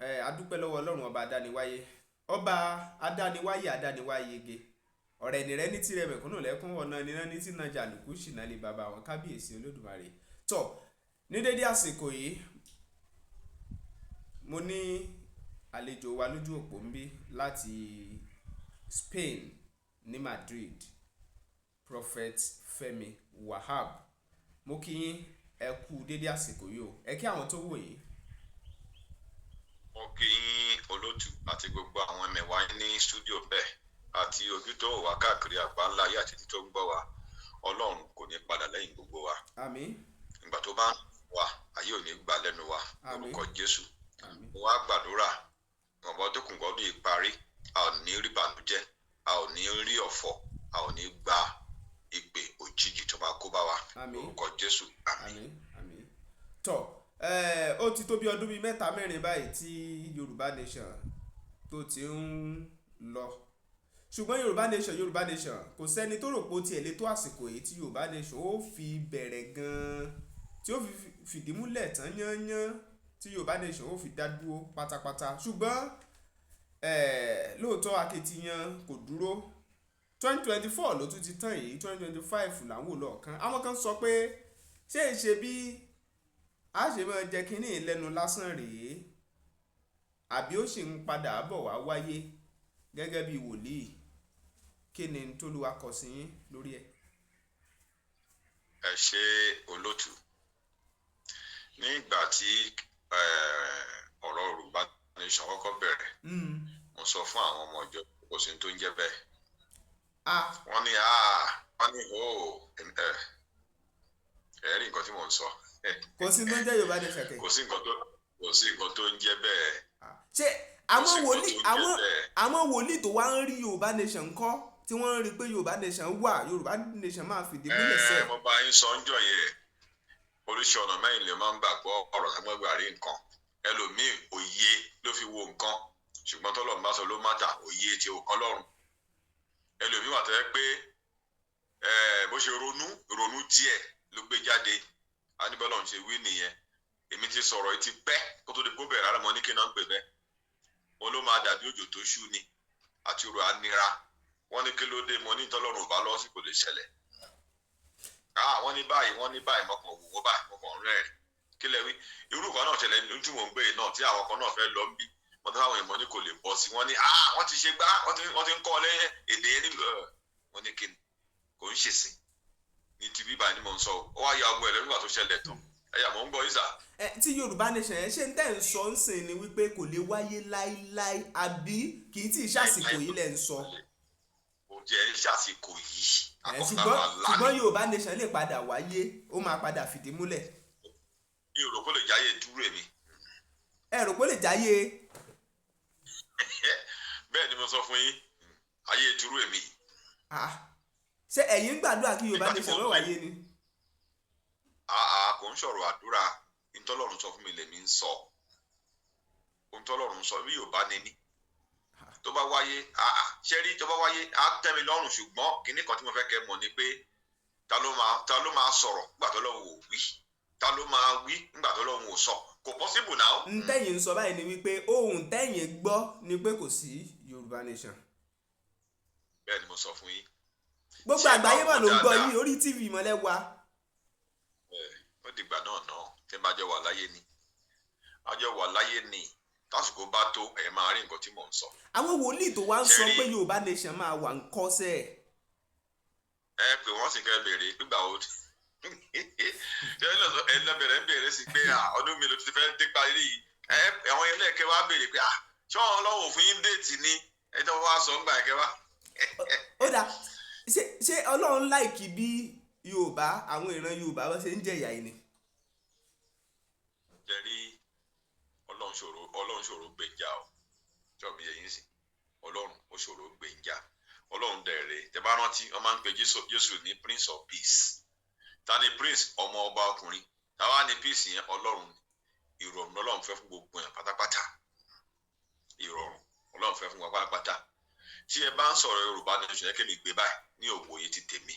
Ẹ adúpẹ́ lọ́wọ́ Ọlọ́run ọba adániwáyé, ọba adániwáyé, adániwáyé yege ọ̀rẹ́ nìrẹ́ ní tirẹ̀ mẹ̀kúnnù lẹ́kún ọ̀nà níná ní tí nàjà lùkú ṣìnà lè bàbá àwọn kábíyèsí Olódùmarè. Tọ̀ ní dédé àsìkò yìí, mo ní àlejò wa lójú òpó ń bí láti Spain ní Madrid, Prophet Fẹ́mi Wahab. Mo kí yín, ẹ kú dédé àsìkò yìí o. Ẹ kí àwọn tó wò yìí. Mo kí yín, olótù, àti gbogbo àwọn ẹmẹ̀wà yín ní stúdíò bẹ́ẹ̀, àti ojú tó wà káàkiri àgbáńlá ayé àti títí tó ń gbọ́ wa. Ọlọ́run kò ní padà lẹ́yìn gbogbo wa. Àmín. Ìgbà tó bá ń wà, ayé ò ní gbà lẹ́nu wa. Àmín. Lórúkọ Jésù. Àmín. Mo wá gbàdúrà, ọ̀bọ tó kùn gbọ́dọ̀ ìparí, a ò ní rí bànújẹ́, a ò ní rí ọ̀fọ̀, a ò ní gba ìpè òjijì tó máa kó bá wa. Àmín. Lórúkọ Jésù, àmín. Àmín, àmín. Tọ ẹ, ó ti tó bí ọdún bíi mẹ́ta mẹ́rin báyìí tí Yorùbá Nation tó ti ń lọ, ṣùgbọ́n Yorùbá Nation, Yorùbá Nation, kò sẹ́ni tó rò pé ó tiẹ̀ lè tó àsìkò yìí tí Yorùbá Nation ó fi bẹ̀rẹ̀ gan-an, tí ó fi fìdí múlẹ̀ tán yányán, tí Yorùbá Nation ó fi dá dúró pátápátá. Ṣùgbọ́n lóòótọ́, akitiyan kò dúró. 2024 ló tún ti tán yìí, 2025 là ń wò lọ́ọ̀kan. Àwọn kan sọ pé ṣé ń ṣe bí a ṣe máa jẹ kínní lẹ́nu lásán rèé, àbí ó sì ń padà bọ̀ wá wáyé? Gẹ́gẹ́ bí wòlíì, kí ni tólúwa kọ sí yín lórí ẹ̀? Ẹ ṣe, olótù. Ní ìgbà tí ọ̀rọ̀ Yorùbá Nation kọ́kọ́ bẹ̀rẹ̀, mo sọ fún àwọn ọmọ ìjọ, kò sí ní tó ń jẹ́ bẹ́ẹ̀. Wọ́n ní, wọ́n ní o ẹ ẹ rí nǹkan tí mò ń sọ. Kò sí tó ń jẹ́ Yorùbá Nation kẹ̀? Kò sí nǹkan tó ń jẹ́ bẹ́ẹ̀. Ṣé àwọn sí nǹkan wòlíì tó ń jẹ́ àwọn bẹ́ẹ̀. Àwọn wòlíì tó wá ń rí Yorùbá Nation ńkọ́, tí wọ́n ń rí pé Yorùbá Nation wà, Yorùbá Nation máa fìdí múlẹ̀ sẹ́ẹ̀? Mo bá yín sọ ń jọ yẹn, oríṣi ọ̀nà mẹ́rin lè máa ń gbà gbọ́ ọ̀rọ̀ lágbàgbà rí nǹkan. Ẹlòmíì, òye ló fi wo nǹkan, ṣùgbọ́n tọ́lọ́run bá sọ ló matter. Òye tí ò kan lọ́rùn. Ẹlòmíì wà tó yẹ pé bó ṣe ronú ronú díẹ̀ ló gbé jáde, aníbọ́lọ̀ ń ṣe wí nìyẹn. Èmi ti sọ̀rọ̀ yìí ti pẹ́ kó tó di kó bẹ̀rẹ̀ rárá. Mo ní kí náà ń pè bẹ́ẹ̀, mo ló máa dàbí òjò tó ṣú ni àti òrò anira. Wọ́n ní kí ló dé? Mo ní tọ́lọ́run ò bá lọ́wọ́ sí, kò lè ṣẹlẹ̀. Ah, wọ́n ní báyìí, wọ́n ní báyìí. Mọ̀kàn wò wọ́n báyìí, mọ̀kàn rẹ́rìn. Kí lẹ wí? Irú kan náà ṣẹlẹ̀ ní tí mò ń gbé yìí náà, tí àwọn kan náà fẹ́ lọ ń bí wọ́n tó fáwọn èèyàn ní kò lè bọ́ sí. Wọ́n ní, ah, wọ́n ti ṣe gbá, wọ́n ti ń kọ́ ọ lẹ́yìn èdè yẹn nílùú ẹ̀. Wọ́n ní kí ni kò ń ṣèsìn ní ti bíbá ni mò ń sọ o. Ó wá ya ọgbọ́n ẹ̀ lẹ́nu nígbà tó ṣẹlẹ̀ tán. Ẹ̀yà, mò ń gbọ́ ìsà. Ẹ tí Yorùbá Nation yẹn, ṣé ń tẹ̀ ń sọ ń sìn ni wípé kò lè wáyé láíláí, àbí kì í tí ì ṣàsìkò yìí lẹ̀ ń sọ? Kò jẹ́ ṣàsìkò yìí. Ẹ Àkọ́kọ́ ṣùgbọ́n máa là ṣùgbọ́n Yorùbá Nation lè padà wáyé, ó máa padà fìdí múlẹ̀? Mi ò rò kó lè jáyé dúró èmi. Ẹ rò pé ó lè jáyé? Bẹ́ẹ̀ ni mo sọ fún yín, ayé dúró èmi. Ah, ṣé ẹ̀yin ń gbàdúrà kí Yorùbá Nígbà tí Nation mo má wáyé ni? Àà, kò ń sọ̀rọ̀ àdúrà. Ntọ́lọ́run sọ fún mi lèmi ń sọ. Ohun tọ́lọ́run sọ bí Yorùbá ni mí, tó bá wáyé, àà, ṣé rí, tó bá wáyé, á tẹ́ mi lọ́rùn. Ṣùgbọ́n kinní kan tí mo fẹ́ kẹ́ mọ̀ ni pé ta ló máa sọ̀rọ̀ nígbà tó lọ́run ò wí? Ta ló máa wí nígbà tó lọ́run ò sọ? Kò possible now. Ń tẹ́yìn ń sọ báyìí ni wípé ohun tẹ́yìn gbọ́ ni pé kò sí Yorùbá Nation? Bẹ́ẹ̀ ni mo sọ fún yín. Gbogbo Ṣé àgbáyé mà ló ń gbọ́ dáadáa? yín orí TV Ìmọ́lẹ̀ wa. Ó dìgbà náà náà tí n bá jọ wà láyé ni, a jọ wà láyé ni. Tásìkò bá tó, ẹ máa rí nǹkan tí mò ń sọ. Àwọn wòlíì tó wá ń sọ Ṣé pé Yorùbá Nation máa wà ń kọ́sẹ̀? Ẹ pè wọ́n sì kẹ́ béèrè gbígbà wo ṣé ẹ lọ bẹ̀rẹ̀ ń béèrè sí pé ọdún mélòó ti fẹ́ dé parí yìí. Ẹ àwọn ẹlẹ́ẹ̀kẹ́ wá béèrè pé ṣé Ọlọ́run ò fún yín date ni? Ẹ tó wá sọ ńgbà ẹ̀kẹ́ wá. Ó dà, ṣé Ọlọ́run like bí Yorùbá, àwọn ìran Yorùbá bá ṣe ń jẹ̀yà yìí ni? Jẹ́rí, Ọlọ́run ṣòro, Ọlọ́run ṣòro gbèjà o. Ṣọ́ọ̀bù yẹn yín sí, Ọlọ́run ó ṣòro gbèjà. Ọlọ́run dẹ̀rẹ̀, tẹ bá rántí, wọ́n máa ń pe Jésù ní Prince of Peace. Ta ni prince? Ọmọ ọba ọkùnrin. Táwa ni peace yẹn? Ọlọ́run ni. Ìrọ̀rùn Ọlọ́run fẹ́ fún gbogbo yẹn pátápátá. Ìrọ̀rùn Ọlọ́run fẹ́ fún wa pátápátá. Tí ẹ bá ń sọ̀rọ̀ Yorùbá Nation, yẹ kí mi gbé báyìí ní òwòye ti tèmi.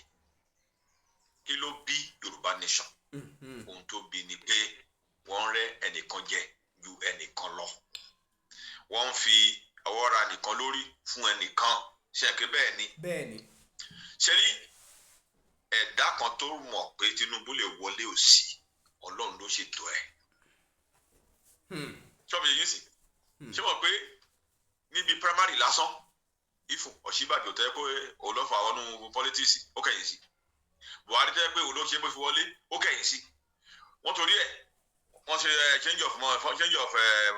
Kí ló bí Yorùbá Nation? Ohun tó bí ni pé wọ́n rẹ́ ẹnìkan jẹ ju ẹnìkan lọ. Wọ́n ń fi ọwọ́ ra nìkan lórí fún ẹnìkan, ṣe é pé bẹ́ẹ̀ ni? Bẹ́ẹ̀ ni. Ṣe rí ẹ̀dá kan tó mọ̀ pé Tinubu lè wọlé òsì, Ọlọ́run ló ṣètò ẹ̀. Ṣọ́ọ̀bù yìí sì ṣé mọ̀ pé níbi primary lásán, ifun Ọ̀ṣínbàjò tẹ́ pé òun ló fà wọnú politics, ó kẹ̀yìn sí Buhari, tẹ́ pé òun ló ṣe bó fi wọlé, ó kẹ̀yìn sí. Wọ́n torí ẹ̀ wọ́n ṣe change of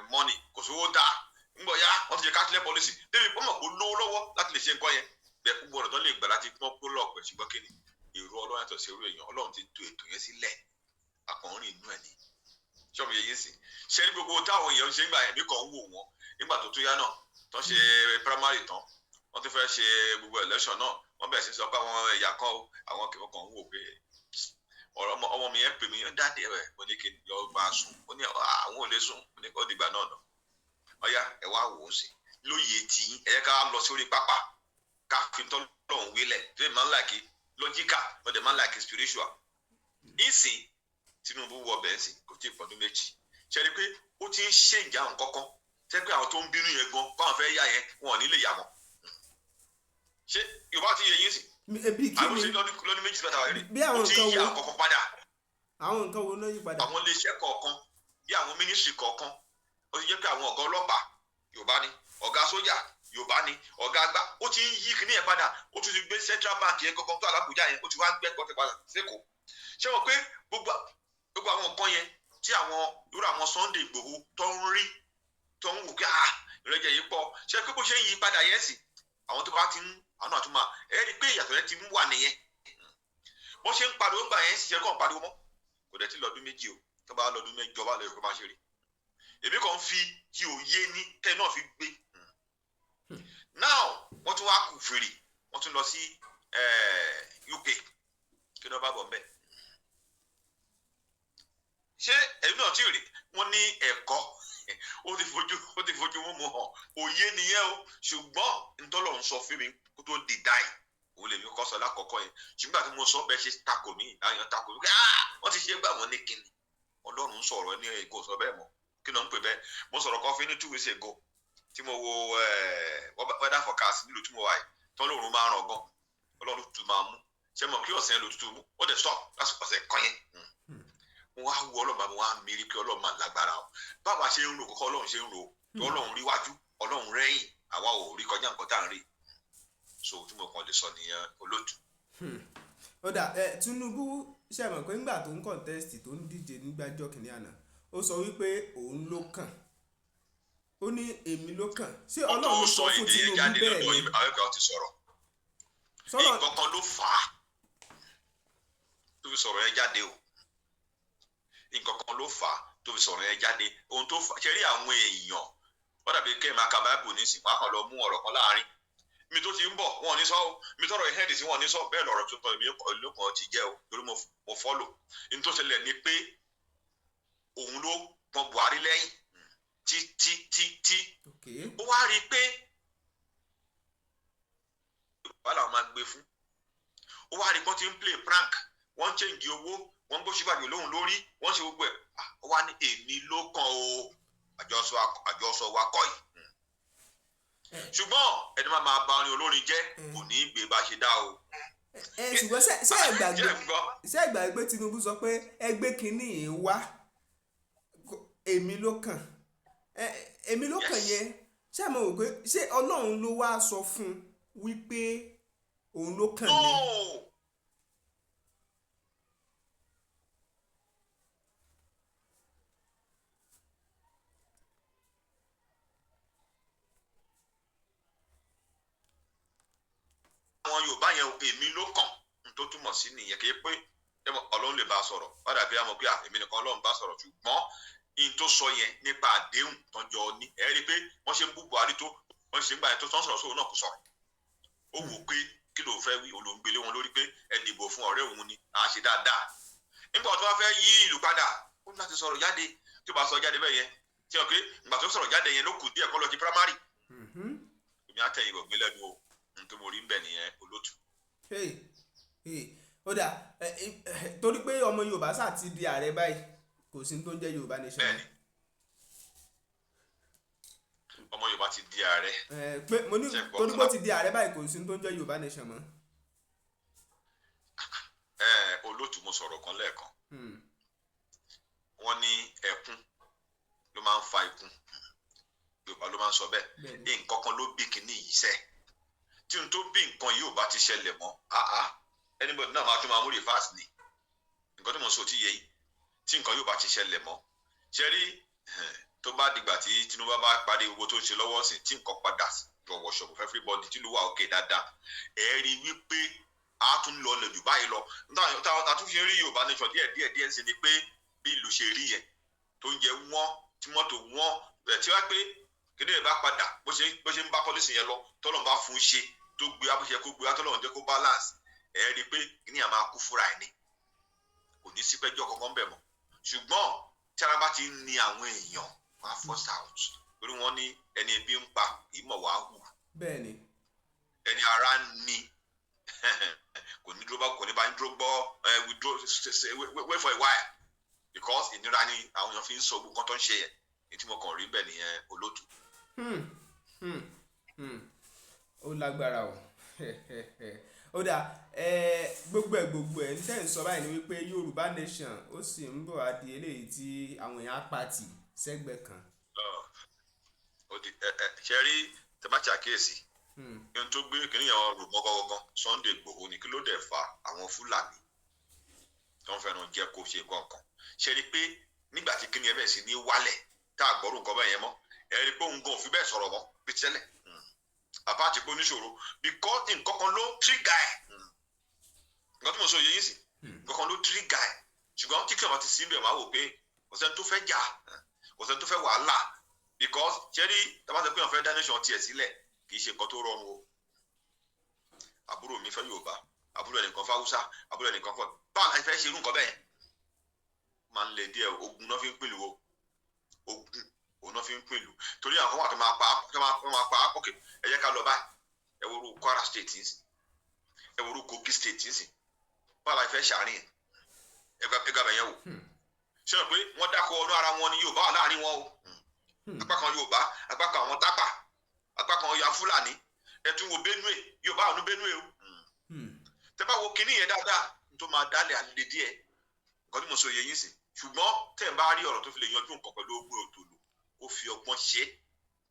money, kò sówó dà ńgbọ̀ ya. Wọ́n ti ṣe cashless policy débi pé mọ̀ kó lówó lọ́wọ́ láti lè ṣe nǹkan yẹn bẹ́ẹ̀. Gbogbo ọ̀nà tó lè gbà láti pọ́n kó lọ pẹ̀, ṣùgbọ́n kí ni èrò Ọlọ́run yàtọ̀ sí èrò èèyàn. Ọlọ́run ti to ètò yẹn sílẹ̀, àkànrìn inú ẹ̀ ni. Ṣọ́ọ̀bù yẹn sì ṣe ní gbogbo táwọn èèyàn ṣe ń gbà ẹ̀mí kan ń wò wọ́n. Nígbà tó tún yá náà, tó ṣe primary tán, wọ́n tún fẹ́ ṣe gbogbo election náà, wọ́n bẹ̀rẹ̀ sí sọ pé àwọn ẹ̀yà kan o, àwọn kìnnìkan kan ń wò pé ọ̀rọ̀ ọmọ mi yẹn pè mí, "Daddy ẹ̀." Mo ní kí n lọ máa sùn, ó ní àwọn ò lè sùn. Mo ní ó dìgbà náà nà. Ọ̀yá, ẹ wá wò ó sí lóye tì í, ẹ yẹ ká lọ sórí pápá, ká fi tọ́lọ́hún wílẹ̀ tó yẹ. Máa ń like logical, mo dẹ̀ máa ń like spiritual. Ìsìn Tinubu wọ bẹ́ẹ̀ sí, kò tí ì pọ̀dún 2, ṣe ni pé ó ti ń ṣèǹjà àwọn kọ́kọ́ ṣe pé àwọn tó ń bínú yẹn gan báwọn fẹ́ yá yẹn, wọn ò ní lè yà mọ́. Ṣé Yorùbá ti yẹ yín sí? Ebi kí àwọn ni ṣe lọ́dún 2 mẹ́ta wáyé rí. Bí àwọn ó ti ń nǹkan yí wo? àwọn kọ̀ọ̀kan padà. Àwọn nǹkan wo ló yí padà? Àwọn iléeṣẹ́ kọ̀ọ̀kan, bí àwọn ministry kọ̀ọ̀kan, ó ti jẹ́ pé àwọn ọ̀gá ọlọ́pàá Yorùbá ni, ọ̀gá sójà Yorùbá ni, ọ̀gá àgbà. Ó ti ń yí kíní yẹn padà. Ó tún ti gbé central bank yẹn kankan tó àlàbùjá yẹn, ó ti wá gbẹ́ pọ́tẹ́ padà sẹ́kọ̀ọ́. Ṣé wọn pé gbogbo àwọn nǹkan yẹn tí àwọn irú àwọn Sunday Igboho tó ń rí, tó ń wò pé ah, ìrẹ́jẹ yìí pọ̀, ṣé pé bó ṣe ń yí padà yẹn sì, àwọn tó bá ti ń, àwọn náà tún máa ẹ rí i pé ìyàtọ̀ yẹn ti ń wà nìyẹn. Bó ṣe ń pariwo ńgbà yẹn sì ṣe kàn pariwo mọ́, kò dẹ̀ ti lọ́dún 2 o. Tó bá lọ́dún 8 bá lọ́yọ̀ kó máa ṣe rí, èmi kàn fi ti òye ní kẹ́ẹ̀ náà fi gbé. Now wọ́n tún wá kù fèrè, wọ́n tún lọ sí UK. Kí ni wọ́n bá bọ̀ mbẹ́? Ṣé ẹ̀yin náà tí ì rí wọ́n ní ẹ̀kọ́? Ó ti fojú mú mu hàn, òye nìyẹn o. Ṣùgbọ́n ntọ́lọ̀ ń sọ fún mi kó tó di dáì, òun lèmi kọ́ sọ lákọ̀ọ́kọ́ yẹn. Ṣùgbọ́n àti mo sọ bẹ́ẹ̀ ṣe takò mí, àyàn takò mí pé ah, wọ́n ti ṣe gbà wọ́n ní kíni. Ọlọ́run ń sọ̀rọ̀ ní èkó sọ bẹ́ẹ̀ mọ́. Kí ló ń pè bẹ́ẹ̀? Mo sọ̀rọ̀ kan fún ní 2 weeks ago tí mo wo weather forecast nílùú tí mo wà yìí, tán lóòrùn máa ràn gan, Ọlọ́run tútù máa mú. Ṣé mo kí ọ̀sẹ̀ ló tútù mú, ó dẹ̀ stop lásìkò ọ̀sẹ̀ kan yẹn. Mo wá wo Ọlọ́run, mo wá mírí pé Ọlọ́run máa lágbára o. Báwa ṣe ń ro kọ́kọ́, Ọlọ́run ṣe ń ro tó. Ọlọ́run rí wájú, Ọlọ́run rẹ́yìn, àwa ò rí kọjá nǹkan tá à ń rí. So tí mo kàn lè sọ nìyẹn, olóòtú. Ó dà ẹ. Tinubu, ṣe mọ̀ pé ńgbà tó ń contest, tó ń díje nígbàjọ́ kìnìún àná, ó sọ wípé òun ló kàn, ó ní èmi ló kàn. Ṣé Ó tó Ọlọ́run sọ sọ fún èdè yẹn Tinubu jáde bẹ́ẹ̀ lọ́dọ̀ ni? àwọn ẹ̀kọ́ ti sọ̀rọ̀. Sọ́nà Nǹkan kan ló fà á tó fi sọ̀rọ̀ yẹn jáde o. Nǹkan kan ló fà á tó fi sọ̀rọ̀ yẹn jáde. Ohun tó fà á, ṣe rí àwọn èèyàn, wọ́n dàbí kẹ́ ẹ̀ máa ka báìbù nísìnyí, wọ́n á kàn lọ mú ọ̀rọ̀ kan láàrin mi tó ti ń bọ̀, wọn ò ní sọ o. Mi tọrọ yẹn hẹ́ẹ̀dì sí, wọn ò ní sọ bẹ́ẹ̀. Lọ̀rọ̀ tó tọ́ èmi lókàn ti jẹ́ o, torí mo fọ́lò ní tó ṣẹlẹ̀ ni pé òun ló pọn Buhari lẹ́yìn tí tí tí tí ó wá rí i pé Yorùbá làwọn máa gbé fún. Ó wá rí i pé wọ́n ti ń play prank, wọ́n ń change owó, wọ́n ń gbóṣùbàjò lóhùn lórí, wọ́n ń ṣe gbogbo ẹ̀. Ah, ó wá ní èmi ló kàn o, àjọsọ wa kọ́ yìí. Ṣùgbọ́n ẹni máa máa ba orin olórin jẹ́ kò ní í gbé bá ṣe dá o. Ẹ ṣùgbọ́n ṣé ẹ gbàgbé Jẹ́ ń gbọ́. Ṣé ẹ gbàgbé pé Tinubu sọ pé ẹgbẹ́ kínní yìí wá, èmi ló kàn, èmi ló kàn yẹn? Ṣé mo rò pé ṣé Ọlọ́run ló wá sọ fún un wípé òun ló kàn No. ní? Àwọn Yorùbá yẹn o, èmi ló kàn n tó túmọ̀ sí nìyẹn. Kì í pé ẹ mọ̀, Ọlọ́run lè bá a sọ̀rọ̀ padà bí a mọ̀ pé à, èmi nìkan Ọlọ́run bá sọ̀rọ̀. Ṣùgbọ́n in tó sọ yẹn nípa àdéhùn tọ́jọ́ ní, ẹ rí i pé wọ́n ṣe ń bú Buhari tó, wọ́n ṣe ń gbà yẹn tó tán sọ̀rọ̀ sóun náà kò sọ̀rọ̀. Ó wò ó pé kí ló fẹ́ wí, olóńgbélé wọn lórí pé ẹ dìbò fún ọ̀rẹ́ òun ni à ń ṣe dáadáa. Nígbà tó wá fẹ́ yí ìlú padà, ó ní láti sọ̀rọ̀ jáde. Tí ó bá sọ jáde bẹ́ẹ̀ yẹn, tí wọ́n pé ìgbà tó sọ̀rọ̀ jáde yẹn ló kù díẹ̀ kọ́ lọ sí primary. Èmi á tẹ̀yìn bọ̀ gbé lẹ́nu o. N tó mo rí ń bẹ̀ nìyẹn, olótù. Hey, hey, ó dà ẹ, ẹ, torí pé ọmọ Yorùbá sà ti di ààrẹ báyìí, kò sí ní tó ń jẹ́ Yorùbá nation. Bẹ́ẹ̀ni. Ọmọ Ọmọ Yorùbá ti di ààrẹ. Ẹ pé mo ní Ṣé gbọ́? torí bó ti di ààrẹ báyìí, kò sí ní tó ń jẹ́ Yorùbá nation mọ́. Ẹ olóòtú, mo sọ̀rọ̀ kan lẹ́ẹ̀kan. Wọ́n ní ẹkún ló máa ń fa ikún. Yorùbá ló máa ń sọ bẹ́ẹ̀. Nǹkan kan ló bí kinní yìí sẹ́. Tí n tó bí nǹkan yìí ò bá ti ṣẹlẹ̀ mọ́, ah ah, anybody náà máa tún máa mú reverse ni. Nǹkan tí mo sọ ò tí yé yín. Tí nǹkan yóò bá ti ṣẹlẹ̀ mọ́, ṣe rí, tó bá dìgbà tí Tinubu bá parí owó tó ń ṣe lọ́wọ́ sí, tí nǹkan padà lọ́wọ́ ṣọ̀bù fẹ́ everybody, tí ìlú wà òkè dáadáa, ẹ rí wípé a tún lọ lẹ̀ jù báyìí lọ. Tá a tún fi rí Yorùbá nation díẹ̀ díẹ̀ díẹ̀ sí ni pé bí ìlú ṣe rí yẹn, tó ń jẹ wọ́n, tí mọ́tò wọ́n ẹ̀, tí wá pé kéde rẹ̀ bá padà bó ṣe ń bá policy yẹn lọ, tọ́lọ̀ bá fún un ṣe, tó gbé wá bó ṣe kó gbé wá, tọ́lọ̀ ń jẹ́ kó balance, ẹ̀ rí i pé kíní à máa kú fúnra ẹ̀ ni, kò ní sí pẹ́jọ́ kankan bẹ̀ mọ́. Ṣùgbọ́n tí ara bá ti ń ni àwọn èèyàn, wọ́n á force out, torí wọ́n ní ẹni ebi ń pa ìmọ̀ wàá hù. Ẹni ara ń ni kò ní dúró, bá kò ní bá ń dúró gbọ́ ẹ, we dúró wait for a while, because ìnira ni àwọn èèyàn fi ń sọ gbogbo nǹkan tó ń ṣe yẹn. Ní tí mo kàn rí bẹ́ẹ̀ nìyẹn, olóòtú. Ó lágbára o. Ó dáa. Gbogbo ẹ̀ ń tẹ́ ń sọ báyìí ni wípé Yorùbá nation ó sì ń bọ̀ wá di eléyìí tí àwọn èèyàn á pàtì sẹ́gbẹ̀ẹ́ kan. Ó di ẹ ẹ ṣe rí, tẹ bá ṣàkíyèsí, ohun tó gbé kìnìún yẹn rò mọ́ gangan, Sunday Igboho ni. Kí ló dẹ̀ fa àwọn Fúlàní tó ń fẹ́ràn jẹ́ kó ṣe nǹkan kan? Ṣe rí pé nígbà tí kìnìún yẹn bẹ̀rẹ̀ sí ní wálẹ̀, tá a gbọ́rù nǹkan bẹ́ẹ̀ yẹn mọ́, ẹ rí pé òun gan ò fi bẹ́ẹ̀ sọ̀rọ̀ mọ́ bí tẹ́lẹ̀, àbá àti pé oníṣòro, because nǹkan kan ló trigger ẹ̀. Nǹkan tí mo sọ yẹ yín sí, nǹkan kan ló trigger ẹ̀. Ṣùgbọ́n tí kìnìún bá ti sí ibẹ̀, máa wò pé kò sẹ́ni tó fẹ́ jà, kò sẹ́ni tó fẹ́ wàhálà, because ṣé rí, tá a bá sọ pé wọ́n fẹ́ dá nation tiẹ̀ sílẹ̀, kì í ṣe nǹkan tó rọrùn o. Àbúrò mi fẹ́ Yorùbá, àbúrò ẹnìkan fẹ́ Haúsá, àbúrò ẹnìkan fẹ́, báwo la fẹ́ ṣe irú nǹkan bẹ́ẹ̀? Máa ń le díẹ̀. Ogun náà fi ń pìlú o, ogun òun náà fi ń pìlú, torí àwọn kan wà tó máa pa. Ok, ẹ jẹ́ ká lọ báyìí. Ẹ wo irú Kwara State ń sìn, ẹ wo irú Kogi State ń sìn. Báwo la fẹ́ ṣàárín ẹ̀? Ẹ gbà bẹ̀yẹn wò. Ṣé o pé wọ́n dákọ̀ ọdún ara wọn ni Yorùbá wà láàrin wọn o? Apá kan Yorùbá, apá kan àwọn Tápà, apá kan ya Fúlàní. Ẹ tún wo Benue, Yorùbá wà ní Benue o. Tẹ bá wo kinní yẹn dáadáa, tó máa dálẹ̀ àlè díẹ̀. Nǹkan tí mo sọ yẹ yín sí. Ṣùgbọ́n tẹ̀ ń bá rí ọ̀rọ̀ tó fi lè yanjú nǹkan pẹ̀lú ogun òtòlù, kó fi ọgbọ́n ṣe é.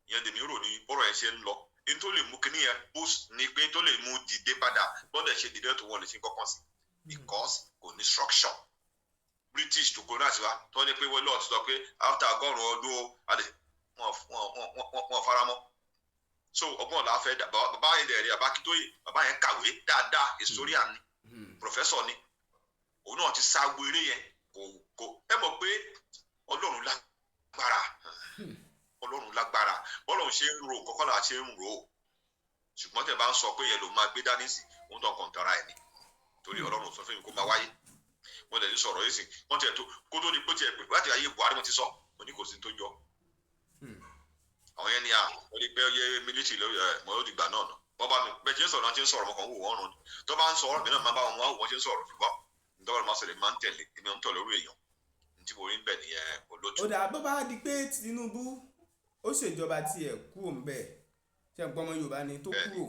Ìyẹn lèmi rò ní bọ́rọ̀ yẹn ṣe ń lọ ní tó lè mú kinní yẹn boost, ni pé tó lè mú dìde padà bọ́dẹ̀ ṣe dìde tó wọ́n lè ṣe kankan sí, because kò ní structure. British tó colonize wa, tó ní pé wọ́n lọ́ọ̀ ti sọ pé after 100 ọdún o, wọ́n fara mọ́. So ọgbọ́n la fẹ́ dà. Bàbá yẹn dẹ̀ rí, bàbá Akíntóyè, bàbá yẹn kàwé dáadáa, historian ni, professor ni. Òun náà ti sá gbére yẹn. Kò ẹ mọ̀ pé Ọlọ́run lágbára, Ọlọ́run lágbára. Bọ́lọ́run ṣe ń ro nǹkan kọ́ là ṣe ń ro. Ṣùgbọ́n tẹ̀ bá ń sọ pé yẹn ló máa gbé dání sí òun tó kàn tara ẹ̀ ni, torí Ọlọ́run sọ fún mi kó máa wáyé. Wọ́n tẹ̀ ti sọ̀rọ̀ yìí sí, wọ́n tiẹ̀ tó kó tó di pé tiẹ̀ pé láti ayé Buhari, mo ti sọ, mo ní kò sí tó jọ. Àwọn yẹn ni à wọ́n ní pé yẹ military ló ẹ mọ yóò dìgbà náà nà. Wọ́n bá mi bẹ́ẹ̀ ṣe ń sọ̀rọ̀ náà ṣe ń sọ̀rọ̀, mo kàn ń wò wọ́n rún ni. Tó bá ń sọ ọ̀rọ̀ mi náà, máa bá wọn wọ́n ṣe ń sọ̀rọ̀. Ṣùgbọ́n nítorí máa sọ̀rọ̀, máa ń tẹ̀lé, èmi ò ń tẹ̀lé orí èèyàn. Ní tí mo rí ń bẹ̀ nìyẹn, olótú. Ó dà, bó bá di pé Tinubu ó ṣèjọba tiẹ̀ kúrò ń bẹ̀, ṣe ń pọ́ ọmọ Yorùbá ni tó kúrò,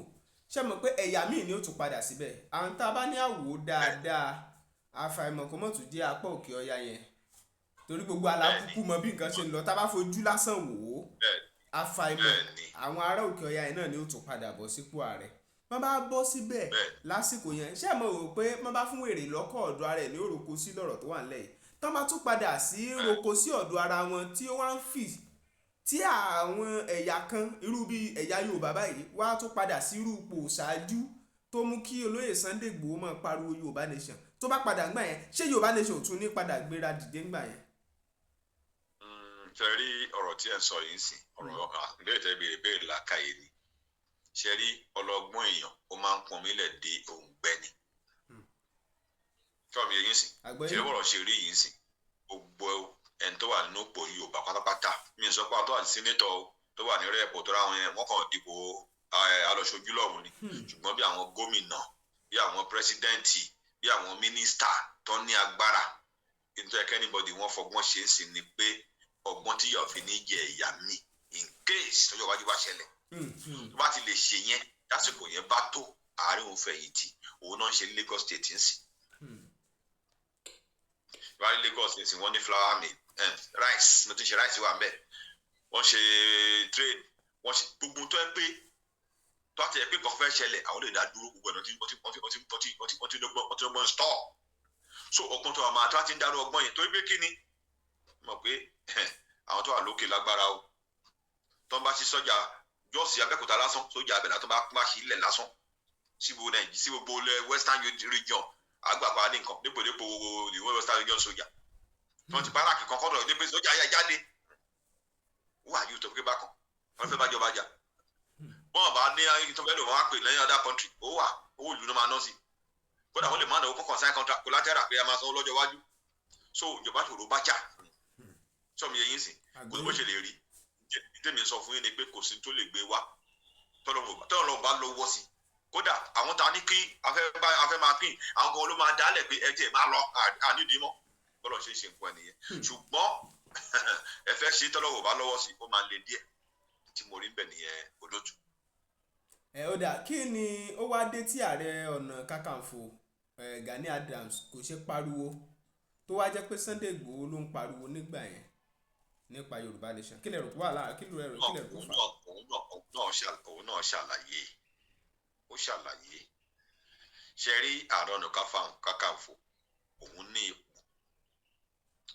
ṣe mọ̀ pé ẹ̀yà míì ni ó tún padà síbẹ̀? Àwọn tá a bá ní àwò dáadáa, àfàìmọ̀ kó mọ̀ tún jẹ́ apá òkè ọya yẹn, torí gbogbo alákùkù mọ bí nǹkan ṣe ń lọ. Tá a bá fojú lásán wò ó, àfàìmọ̀ àwọn ará òkè ọya yẹn náà ni ó tún padà bọ̀ sípò ààrẹ. Wọ́n bá bọ́ síbẹ̀ lásìkò yẹn, ṣé mo rò pé wọ́n bá fún wèrè lọ́kọ̀ ọ̀dọ̀ ara ẹ̀ ní òroko sí lọ́rọ̀ tó wà nílẹ̀ yìí, tán bá tún padà sí roko sí ọ̀dọ̀ ara wọn tí ó wá ń fì tí àwọn ẹ̀yà kan, irú bí ẹ̀yà Yorùbá báyìí, wá tún padà sí irú ipò ṣáájú tó mú kí olóyè Sunday Igboho máa pariwo Yorùbá nation, tó bá padà ńgbà yẹn, ṣé Yorùbá nation ò tún ní padà gbéra dìde ńgbà yẹn? Ṣe rí ọ̀rọ̀ tí ẹ̀ ń sọ yìí ń sìn, ọ̀rọ̀ ìbéèrè tẹ́ béèrè, béèrè làákàyè ni. Ṣe rí, ọlọ́gbọ́n èèyàn, ó máa ń pọn mílẹ̀ dé òǹgbẹ ni. Kí ọ̀mì yẹn sìn, ṣe bọ̀rọ̀ ṣe rí yìí sìn, gbogbo ẹni tó wà nínú ipò Yorùbá pátápátá, mi ò sọ pé àwọn tó wà ní senator, tó wà ní rep, tó ráwọn yẹn, wọ́n kàn dìbò alọ́ṣojú lọ́hùn ni. Ṣùgbọ́n bí àwọn gómìnà, bí àwọn president, bí àwọn mínísítà tó ní agbára, nítorí anybody wọ́n fọgbọ́n ṣe é sí ni pé ọgbọ́n tí yóò fi ní jẹ ẹ̀yà mi in case. Tọ́jọ́ iwájú bá ṣẹlẹ̀, tó bá ti lè ṣe yẹn, lásìkò yẹn bá tó, àárín òun fẹ̀yìntì. Òun náà ń ṣe ní Lagos State ń sìn. Ìwádìí Lagos ń sìn, wọ́n ní flour mill, rice mo ti ń ṣe, rice wà ń bẹ̀, wọ́n ṣe trade, wọ́n ṣe gbogbo tó ẹ pé tó àti ẹ pé nǹkan fẹ́ ṣẹlẹ̀, àwọn lè dá dúró. Gbogbo ẹ̀ wọ́n ti lọ́gbọ́n store. So ọgbọ́n tó wà máa tó àti ń dárú ọgbọ́n yẹn, torí pé kí ni mọ̀ pé àwọn tó wà lókè lágbára o. Tó ń bá sí sọ́jà jọ́ọ̀sì Abẹ́òkúta lásán, sójà abẹ́là tó bá má sí ilẹ̀ lásán sí gbogbo Nàìjíríà, sí gbogbo ilẹ̀ Western Region, àgbàpá ní nǹkan dípò ìwé Western Region sójà tí wọ́n ti barrack kan kọ́dọ̀ dé pé sójà yà jáde wà yóò tó pé bákan wọ́n fẹ́ bá jọba jà. Bọ́n bá ní ayé tó fẹ́ lò, wọ́n á pè lẹ́yìn other country, ó wà owó ìlú ló máa ná sí. Kódà wọ́n lè má náwó kọ́kàn sign contract collateral pé a máa sanwó lọ́jọ́ iwájú. So ìjọba ṣòro bá jà sọmi yẹn sìn, kò sí bó ṣe lè rí. Tèmi sọ fún yín ni pé kò sí tó lè gbé wá tọ́lọ́run bá lọ́wọ́ sí. Kódà àwọn ta ní kí afẹ́ máa pín, àwọn kan ló máa dálẹ̀ pé ẹ tiẹ̀ máa lọ, ànídìí mọ́. Bọ́lọ̀ ṣe ń ṣe nǹkan ẹ̀ nìyẹn. Ṣùgbọ́n ẹ fẹ́ ṣe, tọ́lọ́run bá lọ́wọ́ sí, ó máa le díẹ̀. Tí mo rí ń bẹ̀ nìyẹn, olótù. Ẹ ó dà, kí ni ó wá dé tí Ààrẹ Ọ̀nà Kakanfò Gani Adams kò ṣe pariwo, tó wá jẹ́ pé Sunday Igboho ló ń pariwo nígbà yẹn nípa Yorùbá Nation? Kí lẹ rò wà lára? Kí lẹ rò, kí lẹ rò fà? Òun náà ṣàlàyé, ó ṣàlàyé. Ṣe rí Ààrẹ Ọ̀nà Kakanfò, òun ní ipò,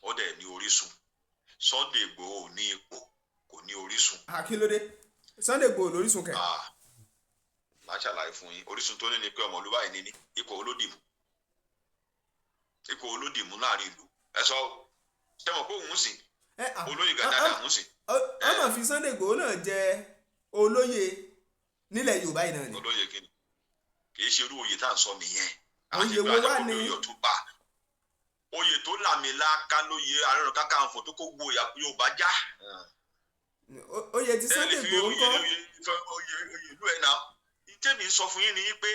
ó dẹ̀ ní orísun. Sunday Igboho ò ní ipò, kò ní orísun. Kí ló dé? Sunday Igboho lórísun kẹ? Màá ṣàlàyé fún yín. Orísun tó ní ni pé ọmọlúwàá báyìí ní ipò olódìmú, ipò olódìmú láàrin ìlú. Ẹ sọ, ṣé mo pé òun sì olóyè Gani Adams sì. Ọ máa fi Sunday Igboho náà jẹ olóyè nílẹ̀ Yorùbá yìí náà ni. Olóyè kìíní kì í ṣe irú oyè tá à ń sọ nìyẹn. Oyè wo wá ní? Oyè tó làmìlaka lóye Ààrẹ Ọ̀nà Kakanfò tó kó gbogbo Yorùbá já. Oyè ti Sunday Igboho ńkọ́? Oyè ìlú ẹ̀ náà. Tèmi sọ fún yín ni pé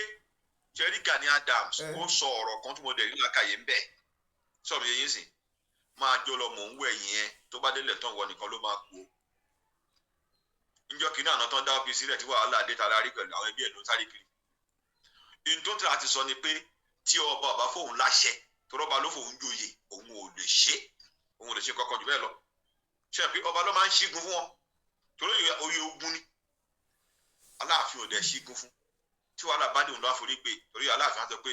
jerry Gani Adams, ó sọ ọ̀rọ̀ kan tí mo dẹ̀ rí làkàyè ń bẹ̀. Sọ̀rọ̀ yẹn sìn máa jó lọ, mò ń wẹ̀ yẹn, tó bá délẹ̀ tán, wọ nìkan ló máa kú o. Níjọ́ kìíní àná tán dá OPC rẹ̀ tí wàhálà dé tara rí pẹ̀lú àwọn ẹbí ẹ̀ ló ń sáré kiri. Ìyẹn tó ti sọ ni pé tí ọba ọba fóun láṣẹ, tọrọba ló fóun joyè, òun ò lè ṣe, òun ò lè ṣe kankan jù bẹ́ẹ̀ lọ. Ṣe pé ọba ló máa ń ṣígun fún wọn, torí oyè ogun ni. Aláàfin ò dẹ̀ ṣígun fún. Tí wàhálà bá dé, òun ló àforí gbé, torí Aláàfin á sọ pé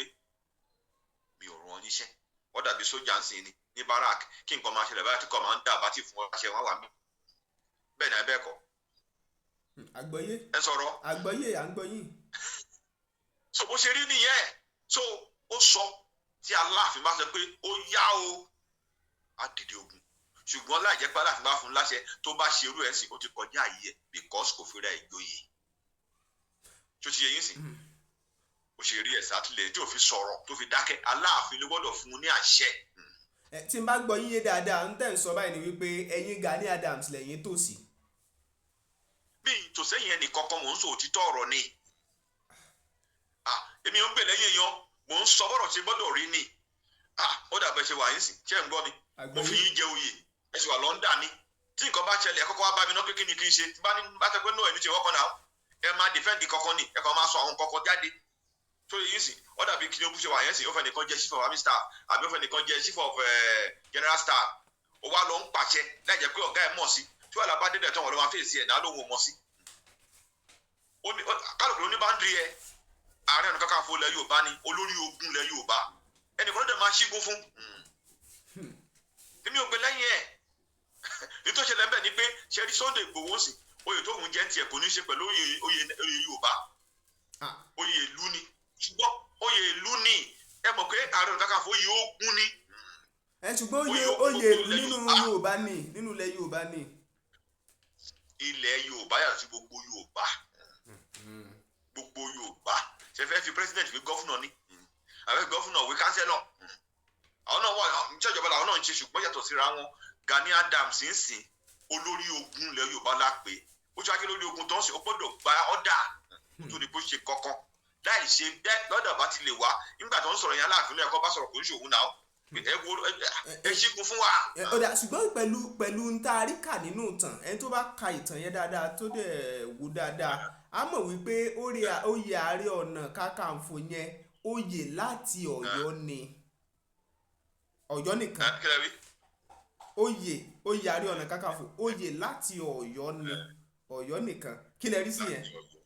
mi ò rán níṣẹ́. Wọ́n dàbí sójà ń sìn ní ní barrack, kí nǹkan máa ṣẹlẹ̀ báyìí, tí kò máa ń dà bá ti fún ọ láṣẹ, wọn wà mí bẹ́ẹ̀ ni abẹ́ kọ́. Àgbọ́yé. Ẹ sọ̀rọ̀. Àgbọ́yé, à ń gbọ́ yín. So bó ṣe rí nìyẹn. So ó sọ tí Aláàfin bá sọ pé ó yá o, á dìde ogun. Ṣùgbọ́n láì jẹ́ pé Aláàfin bá fún un láṣẹ, tó bá ṣe irú ẹ̀ sìn, ó ti kọjá àyè ẹ̀, because kò fi ra ìjòyè tó ti yẹ yín sìn. Ó ṣe rí ẹ̀sà tilẹ̀ tí ò fi sọ̀rọ̀, tó fi dákẹ́. Aláàfin ló gbọ́dọ̀ fún un ní àṣẹ. Ẹ tí n bá gbọ́ yín yé dáadáa, ń tẹ̀ ń sọ báyìí ni wípé ẹ̀yin Gani Adams lẹ́yìn tòsí. Bí tòsẹ́yìn ẹnì kankan, mò ń sọ òtítọ́ ọ̀rọ̀ ni. Èmi ò ń gbè lẹ́yìn èèyàn, mò ń sọ bọ́rọ̀ ṣe gbọ́dọ̀ rí ni. Ó dàbẹ̀ ṣe wà yín sìn. Ṣé ń gbọ́ mi? Mo fi yín jẹ oyè, ẹ sì wà Lọ́ndà ni. Tí nǹkan bá ṣẹlẹ̀, ẹ kọ́kọ́ wá bá mi ná pé kí ni kí n ṣe. Tí bá ní bá sọ pé no, èmi ti wọ́kàn náà, ẹ máa defend kankan ni, ẹ kàn máa sọ àwọn kankan jáde tó yẹ yín sìn. Ó dàbí Tinubu ṣe wà yẹn sìn, ó fẹ́ nìkan jẹ́ chief of army staff, àbí ó fẹ́ nìkan jẹ́ chief of general staff, ó wá lọ ń pàṣẹ láì jẹ́ pé ọ̀gá ẹ̀ mọ̀ sí. Tí wàhálà bá dé dẹ̀ tán, wọ́n ló máa fèsì ẹ̀ náà, lóhùn ò mọ̀ sí. Kálukú ló ní boundary ẹ̀. Ààrẹ Ọ̀nà Kakanfò ilẹ̀ Yorùbá ni, olórí ogun ilẹ̀ Yorùbá, ẹnìkan ló dẹ̀ máa ṣígun fún. Èmi ò gbé lẹ́yìn ẹ̀. Nítorí ṣẹlẹ̀ ń bẹ̀ ni pé ṣe rí Sunday Igboho sí, oyè tó ń jẹ́ tiẹ̀ kò ní ṣe pẹ̀lú oyè Yorùbá, oyè ìlú ni. Ṣùgbọ́n oyè ìlú ni, ẹ mọ̀ pé Ààrẹ Ọ̀nà Kakanfò oyè ogun ni. Ẹ ṣùgbọ́n oyè ìlú nínú Yorùbá ni, nínú ilẹ̀ Yorùbá ni. Ilẹ̀ Yorùbá yàtọ̀ sí gbogbo Yorùbá. Gbogbo Yorùbá ṣe fẹ́ fi president wé governor ni, àbẹ́ governor wé councillor? Àwọn náà wà, ìjọba làwọn náà ń ṣe, ṣùgbọ́n yàtọ̀ síra wọn. Gani Adams ń sìn, olórí ogun ilẹ̀ Yorùbá la pè. Ó ṣe wájú lórí ogun tó ń sìn, ó gbọ́dọ̀ gba ọ̀dà tó ní bó ṣe kankan láì ṣe bẹ́ẹ̀. Lọ́dọ̀ bá ti lè wá nígbà tó ń sọ̀rọ̀ yẹn, Aláàfin lẹ́ẹ̀kọ́ bá sọ̀rọ̀, kò ń ṣòwò náà. Ẹ wo, ẹ ṣígun fún wa. Ó dà, ṣùgbọ́n pẹ̀lú ń tá a rí kà nínú ìtàn, ẹni tó bá ka ìtàn yẹn dáadáa, tó dẹ̀ wò dáadáa, á mọ̀ wípé oyè Ààrẹ Ọ̀nà Kakanfò yẹn, oyè láti Ọ̀yọ́ ni, Ọ̀yọ́ nìkan. Kí lẹ wí? Oyè Ààrẹ Ọ̀nà Kakanfò, oyè láti Ọ̀yọ́ ni, Ọ̀yọ́ nìkan. Kí lẹ rí sí yẹn? Láti Ọ̀yọ́.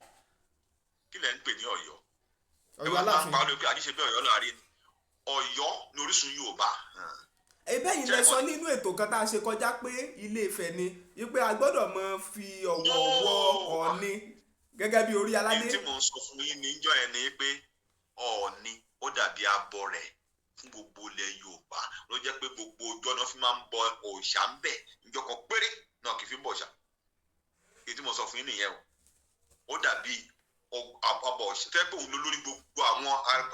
Kí lẹ ń pè ní Ọ̀yọ́? Ọ̀yọ́ Ẹ wá máa ń Aláàfin. pa lórí pé àjíṣe bí Ọ̀yọ́ láàrin ni. Ọ̀yọ́ ní orísun Yorùbá. Ebe yìí lẹ sọ nínú ètò kan tá a ṣe kọjá pé Ilé Ifẹ̀ ni, wípé a gbọ́dọ̀ mọ fi ọ̀wọ̀ wọ Ọ̀ọ̀ni gẹ́gẹ́ bí orí aládé. Èyí tí mò ń sọ fún yín níjọ́ yẹn ni pé Ọ̀ọ̀ni ó dàbí abọrẹ̀ fún gbogbo ilẹ̀ Yorùbá, ló jẹ́ pé gbogbo ọjọ́ náà fi máa ń bọ òòṣà ń bẹ̀, ìjọ kan péré náà kì í fi ń bọ òòṣà. Èyí tí mò ń sọ fún yín nìyẹn o. Ó dàbí abọ òòṣà tẹ́ pé òun ló lórí gbogbo àwọn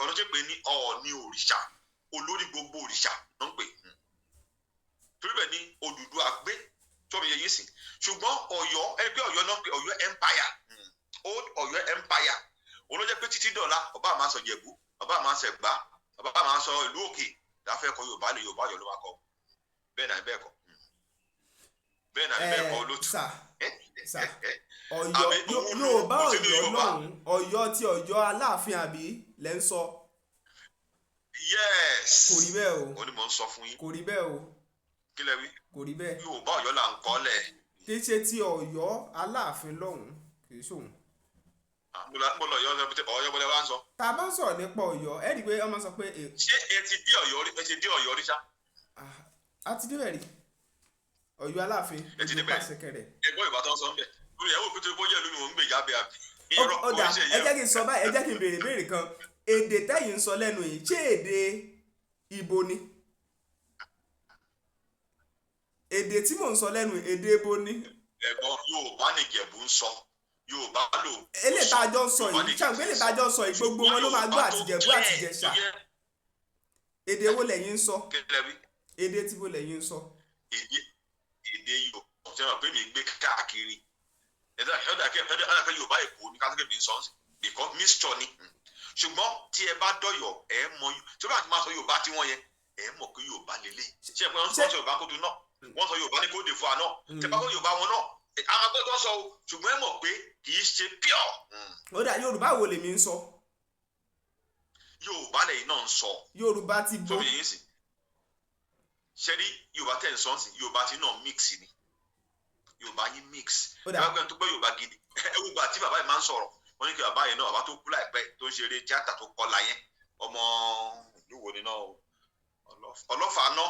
ọ̀nà tó pè ní Ọ̀ọ̀ni òrìṣà, olórí gbogbo òrìṣà ló ń pè. Torí bẹ́ẹ̀ ni Odùduwà gbé tọ́bi yẹn yín sìn. Ṣùgbọ́n Ọ̀yọ́, ẹgbẹ́ Ọ̀yọ́ náà pé Ọ̀yọ́ Empire, Old Ọ̀yọ́ Empire, òun ló jẹ́ pé títí dọ̀la, ọba máa sọ Jẹ̀bú, ọba máa sọ Ẹ̀gbá, ọba máa sọ ìlú òkè láfẹ́ kọ Yorùbá lè Yorùbá, Ọ̀yọ́ ló máa kọ. Bẹ́ẹ̀ náà bẹ́ẹ̀ kọ́, bẹ́ẹ̀ náà bẹ́ẹ̀ kọ́, olótú. Sà, Ọ̀yọ́ Yorùbá, Ọ̀yọ́ lọ́hùn, Ọ̀yọ́ tí Ọ̀yọ́ Aláàfin àbí lẹ́ ń sọ? Yes. Kò rí bẹ́ẹ̀ o. Ó ní mò ń sọ fún yín. Kò rí bẹ́ẹ̀ o. Kí lẹ wí? Kò rí bẹ́ẹ̀. Yorùbá Ọ̀yọ́ là ń kọ́ lẹ̀. Kì í ṣe ti Ọ̀yọ́ Aláàfin lọ́hùn, kì í ṣòun. Mo lọ Ọ̀yọ́, Ọ̀yọ́ bọ́lẹ̀ wá ń sọ. Tá a bá ń sọ̀rọ̀ nípa Ọ̀yọ́, ẹ rí i pé wọ́n máa sọ pé. Ṣé ẹ ti dé Ọ̀yọ́ rí? Ẹ ti dé Ọ̀yọ́ rí ṣá? A ti débẹ̀ rí, Ọ̀yọ́ Aláàfin. Ẹ ti débẹ̀? Pàṣẹkẹrẹ. Ẹ gbọ́ Yorùbá tó ń sọ ń bẹ̀ lórí ẹ̀wọ̀n òkúté bóyá ìlú mi ò ń gbèjà bẹ́ẹ̀ àbí? Ó dà, ẹ jẹ́ kí n sọ báyìí, ẹ jẹ́ kí n béèrè béèrè kan. Èdè tẹ́yìn ń sọ lẹ́nu yìí, ṣé èdè ibo ni? Èdè tí mò ń sọ lẹ́nu, èdè ibo ni? Ẹ̀gbọ́n, Yorùbá ní Ìjẹ̀bú ń sọ, Yorùbá ló. Eléyìí tá a jọ ń sọ yìí, ṣàǹgbé eléyìí tá a jọ ń sọ yìí, gbogbo wọn ló máa gbọ́, àtìjẹ̀bú àtìjẹ̀ṣà. Èdè wo lẹ̀yin ń sọ? Èdè tí wo lẹ̀yin ń sọ? Èdè Yorùbá ṣe wọn pé mi gbé káàkiri, ẹ̀dá ẹ̀dá Yorùbá Èkó ní kásìkè mi ń sọ because mixture ni. Ṣùgbọ́n tí ẹ bá dọ̀yọ̀, ẹ mọ tí ó bá ti máa sọ Yorùbá tí wọ́n yẹn, ẹ mọ̀ pé Yorùbá lélẹ̀. Ṣé ẹ pé wọ́n sọ Yorùbá kótó náà, wọ́n sọ Yorùbá ní Côte d'Ivoire náà, tẹ bá kó Yorùbá wọn náà, a máa gbọ́dọ̀ sọ o, ṣùgbọ́n ẹ mọ̀ pé kì í ṣe pure. Ó dà, Yorùbá wo lèmi ń sọ? Yorùbá lẹ́yìn náà ń sọ. Yorùbá ti bó. Sọ yẹn sì ṣe rí Yorùbá tẹ̀ ń sọ sí, Yorùbá ti náà mix ni, Yorùbá yín mix. Ẹ bá gbẹ́ni tó gbọ́ Yorùbá gidi, ẹ wo gbà tí bàbá yìí máa ń sọ̀rọ̀, wọ́n ní kí bàbá yẹn náà, bàbá tó kú láìpẹ́ tó ń ṣeré tíátà tó kọlà yẹn, ọmọ ìlú wo ni náà, Ọlọ́fà náà.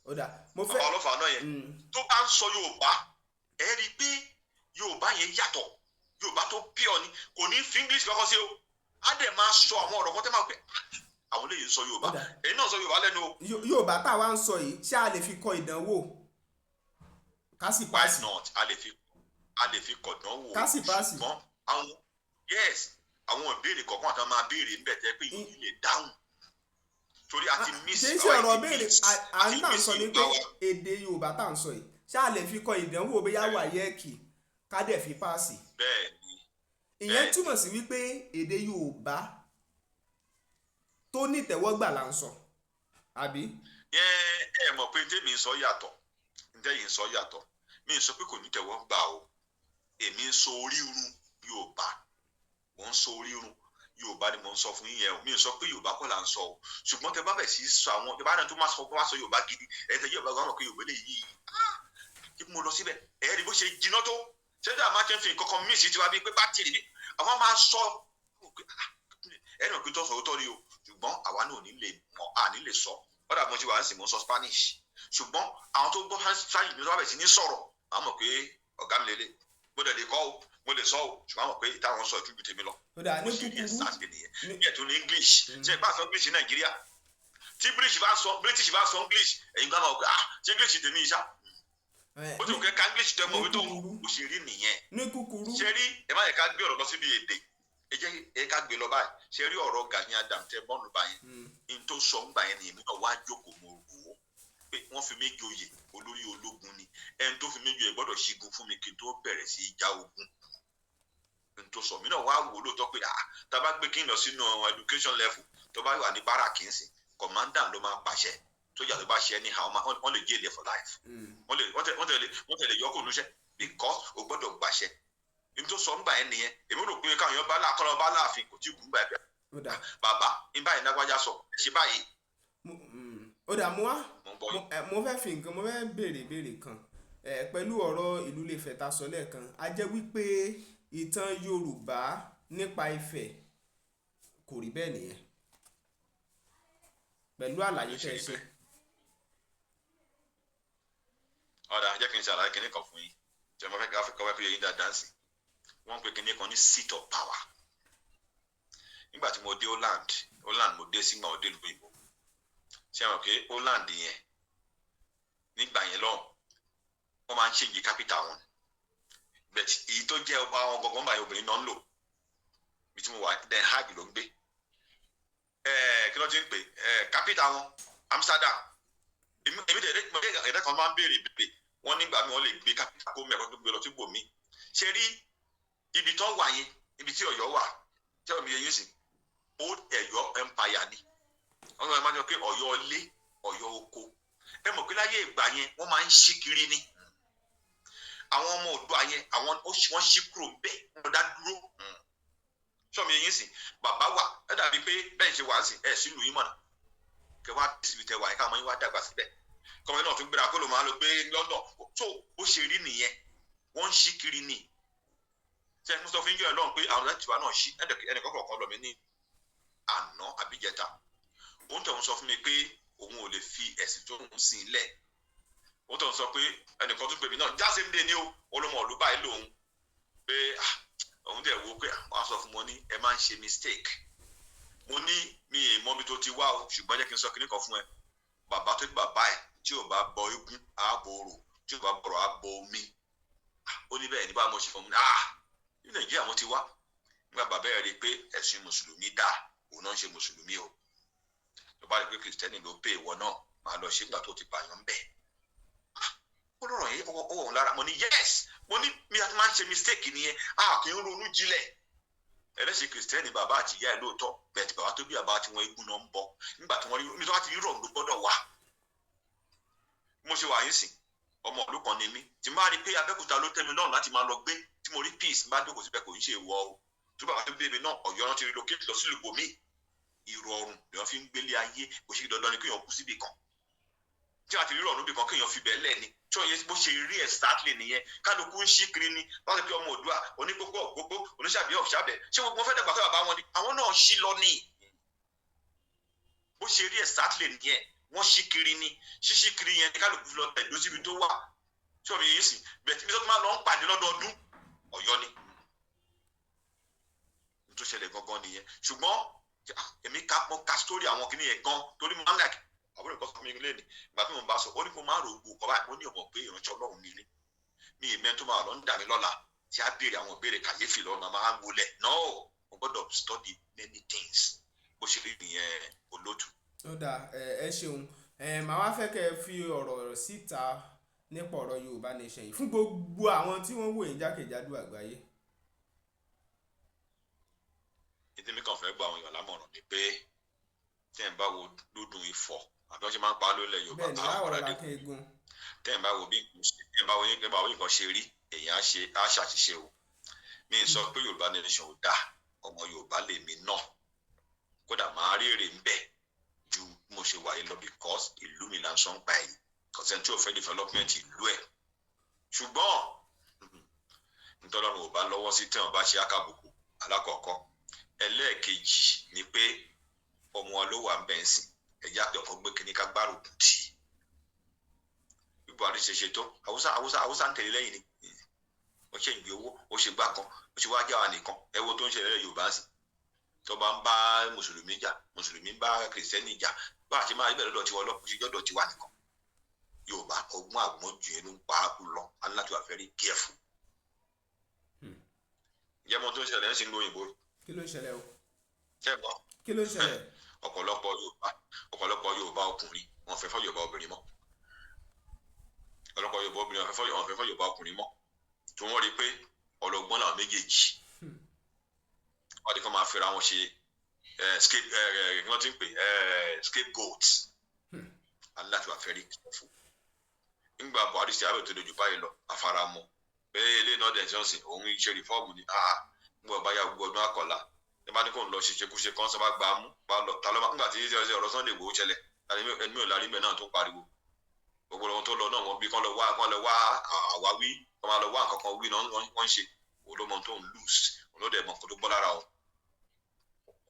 Ó dà, mo fẹ́. Ọlọ́fà náà yẹn tó bá ń sọ Yorùbá, ẹ rí i pé Yorùbá yẹn yàtọ̀, Yorùbá tó pure ni, kò ní fi English kọ́kọ́ sí o, á dẹ̀ máa sọ àwọn ọ̀rọ̀ kan tẹ́ máa pẹ́ àwọn eléyìí ń sọ Yorùbá, èyí náà sọ Yorùbá lẹ́nu o. Yorùbá tá a wá ń sọ yìí, ṣé a lè fi kọ ìdánwò ká sì paasi? Why not? A lè fi kọ̀dánwò. Ká sì paasi. Ṣùgbọ́n àwọn, yes, àwọn ìbéèrè kọ̀ọ̀kan àti àwọn máa béèrè níbẹ̀ tẹ́ pé ìlú lè dáhùn torí a ti miss. Kì í ṣe ọ̀rọ̀ béèrè à ń tà ń sọ ni pé èdè Yorùbá tá à ń sọ yìí, ṣé a lè fi kọ ìdánwò bóyá WAEC ká dẹ̀ fi paasi? Bẹ́ẹ̀ni. Ìyẹn túmọ̀ sí wípé èdè Yorùbá tó ní ìtẹ́wọ́gbà là ń sọ, àbí? Ẹ ẹ mọ̀ pé tèmi ń sọ yàtọ̀, ntẹ́yìn ń sọ yàtọ̀. Mi ń sọ pé kò ní tẹ̀wọ́ gbà o. Èmi ń sọ orírun Yorùbá, mò ń sọ orírun Yorùbá ni mò ń sọ fún yín yẹn o. Mi ń sọ pé Yorùbá kọ́ là ń sọ o. Ṣùgbọ́n tẹ bá bẹ̀ sí sọ àwọn tẹ bá náà tó máa sọ, máa sọ Yorùbá gidi, ẹ tẹ Yorùbá gan mọ̀ pé Yorùbá lè yí kí mo lọ síbẹ̀, ẹ rí bó ṣe jiná tó ṣé dáa máa ṣe ń fi nǹkan kan mí sí tiwa bíi pé bátìrì bí àwọn máa sọ, ẹ ní òkú tó sọ òótọ́ ni o. Ṣùgbọ́n àwa náà ò ní lè mọ̀, à ní lè sọ. Kódà mo ti wà ń sìn, mo ń sọ Spanish, ṣùgbọ́n àwọn tó gbọ́ Spanish ní wọ́n bẹ̀ sí ní sọ̀rọ̀, àwọn mọ̀ pé ọ̀gá mi lélẹ̀. Mo dẹ̀ lè kọ́ o, mo lè sọ o, ṣùgbọ́n àwọn mọ̀ pé ìtàwọn sọ ìtújú tèmi lọ. Ó dà, ní Mo ṣe rí kúkúrú. Exactly nìyẹn. Bí ẹ̀ tún ní English, ṣe ìpá sọ English ní Nàìjíríà, tí British bá sọ English, ẹ̀yin gbọ́dọ̀ mọ̀ pé, ah, ṣé English tèmi yìí ṣá? Ó ti wù kẹ́ ká English tẹ́ mọ̀ wí tó bó ṣe rí nìyẹn. Ní kúkúrú. Ṣe rí, ẹ má yẹ ká gbé ọ̀rọ̀ lọ síbi èdè, ẹ jẹ́ ẹ ká gbé lọ báyìí. Ṣe rí ọ̀rọ̀ Gani Adams tẹ bọ́ọ̀nù báyẹn, n tó sọ ń gbà yẹn ni èmi náà wá jókòó, mo rò ó pé wọ́n fi mí joyè olórí ológun ni, ẹni tó fi mí joyè gbọ́dọ̀ ṣígun fún mi kí n tó bẹ̀rẹ̀ sí í já ogun. N tó sọ mí náà wá wò lóòótọ́ pé, ah, tá a bá gbé kí n lọ sínú education level, tó bá wà ní báràkì ń sìn Commander ló máa pàṣẹ. Sójà tó bá ṣe anyhow, wọ́n lè jail ẹ for life. Wọ́n tẹ̀lé yọkùn níṣẹ́ because o gbọ́dọ̀ gbàṣẹ. Ní tó sọ ń gbà ẹ́ nìyẹn. Èmi rò pé káwọn èèyàn bá lákọ́lọ́ bá láàfin kò tí ì kú gbà ẹ́. Ó dà. Bàbá ní báyìí lágbájá sọ, ṣe báyìí. Ó dà, mo wá Mo ń gbọ́ yín. Mo fẹ́ fi nǹkan, mo fẹ́ béèrè ìbéèrè kan pẹ̀lú ọ̀rọ̀ ìlú Ilé-Ifẹ̀ tá a sọ lẹ́ẹ̀kan. A jẹ́ wípé ìtàn Yorùbá nípa Ifẹ̀ kò rí bẹ́ẹ̀ nìyẹn pẹ̀lú àlàyé tẹ́ ẹ ṣe. Ọ̀dà, jẹ́ kí n ṣàlàyé kinní kan fún yín tí wọ́n fẹ́ ká wá pé yín dáadáa sí. Wọ́n ń pe kinní kan ní seat of power. Nígbà tí mo dé Holland, Holland mo dé sígbà mo dé ìlú òyìnbó, ṣé àwọn pé Holland yẹn nígbà yẹn lọ́hùn, wọ́n máa ń change capital wọn, but èyí tó jẹ́ ọba wọn gangan báyìí, obìnrin náà ń lò. Bí tí mo wà, Den Haag ló ń gbé. Kí ló ti ń pè capital wọn? Amsterdam. Èmi tẹ̀lé ẹ̀dá kan máa ń béèrè ìbéèrè wọ́n nígbà míì wọ́n lè gbé capital kó mẹ́kọ́ tó gbé lọ sí bòmí. Ṣe rí ibi tó wà yẹn, ibi tí Ọ̀yọ́ wà, tí ọ̀rọ̀ mi yẹ yín sí, Old Ọ̀yọ́ Empire ni wọ́n máa ń sọ pé Ọ̀yọ́ ilé, Ọ̀yọ́ oko. Ẹ mọ̀ pé láyé ìgbà yẹn, wọ́n máa ń ṣí kiri ni. Àwọn ọmọ Oòduà yẹn, àwọn wọ́n ṣí kúrò bẹ́ẹ̀, wọ́n dá dúró. Sọmi yẹn sìn bàbá wà, ẹ dàbí pé bẹ́ẹ̀ ṣe wà ń sìn ẹ̀ sínú yín mọ̀nà kẹ wá síbi tẹ wà yẹn, káwọn yín wá dàgbà síbẹ̀, kọ́mọ náà tún gbéra kó ló máa lọ gbé London. Tó bó ṣe rí nìyẹn, wọ́n ń ṣí kiri ni. Ṣe é sọ fún yín lọ́run pé àwọn láti wà náà ṣí ẹnìkan kọ̀ọ̀kan lọ mí ní àná àbíjẹta, òun tó ń sọ fún mi pé òun ò lè fi ẹ̀sìn tó ń sìn lẹ̀. Òun tó ń sọ pé ẹnìkan tún pè mí náà jáse ń dé ní o, olómọ ọ̀lú báyìí lòun pé òun dẹ̀ wo pé wọ́n á sọ fún wọn ní ẹ máa ń ṣe mistake. Mo ní mi ì mọ ibi tó ti wá o, ṣùgbọ́n jẹ́ kí n sọ kinní kan fún ẹ: bàbá tó ní bàbá ẹ tí ò bá bọ eégún, á bọ orò, tí ò bá bọ̀rọ̀, á bọ omi. Ó ní bẹ́ẹ̀ ní bá mo ṣe fún mi. Ní Nàìjíríà mo ti wá. Nígbà bàbá ẹ rí i pé ẹ̀sìn mùsùlùmí dáa, òun náà ń ṣe mùsùlùmí o. Tó bá rí i pé kìrìsìtẹ́nì ló pè ìwọ náà, máa lọ ṣégbà tó ti pààyàn bẹ́ẹ̀. Ó lọ́rọ̀ yìí ó wọ̀ lára. Mo ní yes, mo ní mi àti máa ń ṣe mistake nìyẹn, a kì í ronú jinlẹ̀. Ẹlẹ́sìn kìrìsìtẹ́nì bàbá àti ìyá ẹ̀ lóòótọ́, bẹ́ẹ̀ tí bàbá tó bí bàbá tí wọ́n, eégún náà ń bọ. Nígbà tí wọ́n rí mi tó bá ti rí rọ̀rùn ló gbọ́dọ̀ wà. Mo ṣe wà yín sìn, ọmọ ìlú kan ni mí. Tí n bá rí i pé Abẹ́òkúta ló tẹ́ mi lọ́rùn láti máa lọ gbé, tí mo rí peace, bá jókòó síbẹ̀, kò ń ṣe ìwọ o. Tó bàbá tó bí mi náà, Ọ̀yọ́ náà ti relocate lọ sílùú bòmí. Ìrọ̀rùn ni wọ́n fi ń gbélé ayé. Kò ṣe dandan ni kéèyàn kú síbì kan. Tí a ti rí rọ̀rùn bì kan, kéèyàn fi bẹ́ẹ̀ lẹ̀ ni. Tí wọ́n yẹ bó ṣe rí exactly nìyẹn. Kálukú ń ṣí kiri ni láti pé ọmọ Oòduà, onígbógbó ògbógbó, oníṣàbí ọ̀ṣàbẹ̀, ṣé gbogbo wọn fẹ́ dàgbà sábà bá wọn ni? Àwọn náà ṣí lọ ni. Bó ṣe rí exactly nìyẹn, wọ́n ṣí kiri ni. Ṣíṣí kiri yẹn ni kálukú fi lọ tẹ̀dó síbi tó wà. Tí wọ́n yẹn sìn bẹ̀ẹ̀ tí mi tó máa lọ ń pàdé lọ́dọọdún, Ọ̀yọ́ ni. Tó ṣẹlẹ̀ gangan nìyẹn. Ṣùgbọ́n èmi ká mo ka story àwọn kìnìyẹn yẹn gan, torí mo máa ń like àbúrò nǹkan sọ fún mi lẹ́nu ìgbà tí mo bá sọ, ó ní kó máa rò ó kọ́ báyìí. Mo ní ọmọ pé ìránṣẹ́ Ọlọ́run mi ní mi ìmẹ́ tó máa lọ ń dà mí lọ́la tí a béèrè àwọn ìbéèrè kàyéfì lọ́wọ́, máa ń wọlé. No, mo gbọ́dọ̀ study many things. Bó ṣe rí nìyẹn, olótù. Ó dáa, ẹ ṣeun. Màá wá fẹ́ kẹ́ ẹ fi ọ̀rọ̀ síta nípa ọ̀rọ̀ Yorùbá Nation yìí fún gbogbo àwọn tí wọ́n wò yín jákèjádò àgbáyé. Ìdí mi kàn fẹ́ gba àwọn èèyàn lámọ̀ràn ni pé tí ẹ̀ ń bá wo lódùn Ifọ̀, àbí wọ́n ṣe máa ń pa á lólẹ̀ Yorùbá, Bẹ́ẹ̀ ni, àwọn láwọ̀ ọ̀rọ̀ la kí egun. Tẹ́ ẹ̀ bá wo bí tẹ́ ẹ̀ bá wo tẹ́ ẹ̀ bá wo nǹkan ṣe rí, èèyàn á ṣe á ṣàṣìṣe o. Mi ì sọ pé Yorùbá Nation ò dáa. Ọmọ Yorùbá lèmi náà, kódà máa rí èrè ń bẹ̀ ju bí mo ṣe wà yìí lọ, because ìlú mi là ń sọ ń pa èyí. Kọ̀sẹ́ni tí ò fẹ́ development ìlú ẹ̀, ṣùgbọ́n ntọ́lọ́run ò bá lọ́wọ́ sí, tẹ̀wọ̀n bá ṣe àkàbùkù alákọ̀ọ́kọ́. Ẹlẹ́ẹ̀kejì ni pé ọmọ wa ló wà ń bẹ̀ ń sìn, ẹ̀já pé ọkọ̀ gbé kínní ká gbárùkù tì í. Bí Buhari ṣe ṣe tó, Haúsá, Haúsá, Haúsá ń tẹ̀lé lẹ́yìn ni. Ó ṣe ìgbé owó, ó ṣe gbá kan, ó ṣe wá já wa nìkan. Ẹ wo tó ń ṣẹlẹ̀ Yorùbá sí, tó bá ń bá mùsùlùmí jà, mùsùlùmí ń bá kìrìsìtẹ́nì jà, bá a ṣe máa rí bẹ́ẹ̀ lọ́dọ̀ tiwọn lọ́kùnrin ṣe jọ́dọ̀ tiwa nìkan. Yorùbá, ọgbọ́n àgbọ́njù yẹn ló ń pa á lọ. A ní láti wà very careful. Ǹjẹ́ mo tó ń ṣẹlẹ̀ ń sin lóyìnbó? Kí ló ń ṣẹlẹ̀ o? Ṣé ẹ gbọ́? Kí ló ń ṣẹlẹ̀? Ọ̀pọ̀lọpọ̀ Yorùbá ọkùnrin, wọn fẹ́ fọ́ Yorùbá obìnrin mọ́. Ọ̀pọ̀lọpọ̀ Yorùbá obìnrin, wọn fẹ́ fọ́ Yorùbá ọkùnrin mọ́, tí wọ́n rí i pé ọlọ́gbọ́n làwọn méjèèjì. Wọ́n ti kọ́ máa fẹ́ra wọn ṣe. Scape kí wọ́n ti ń pè scapegoat. A ní láti wà very careful. Nígbà Buhari ṣe àbẹ̀ tó dojú báyìí lọ, àfaramọ́ pé ilé náà dẹ̀ Johnson òun ṣe reform ni. Nígbà bá yà gbogbo ọdún àkọlà ní bá ní kò ń lọ ṣèṣekúṣe kan sọ bá gbà á mú bá lọ ta ló máa nígbà tí ọ̀rọ̀ Sunday Igboho ṣẹlẹ̀, ẹni ò lárí mẹ́ náà tó pariwo gbogbo ohun tó lọ náà, wọ́n bí kán lọ wá àwáwí, kán máa lọ wá nǹkan kan wí náà wọ́n ń ṣe. Òun ló mọ tó ń lose, òun ló dẹ̀ mọ nǹkan tó bọ́ lára òun.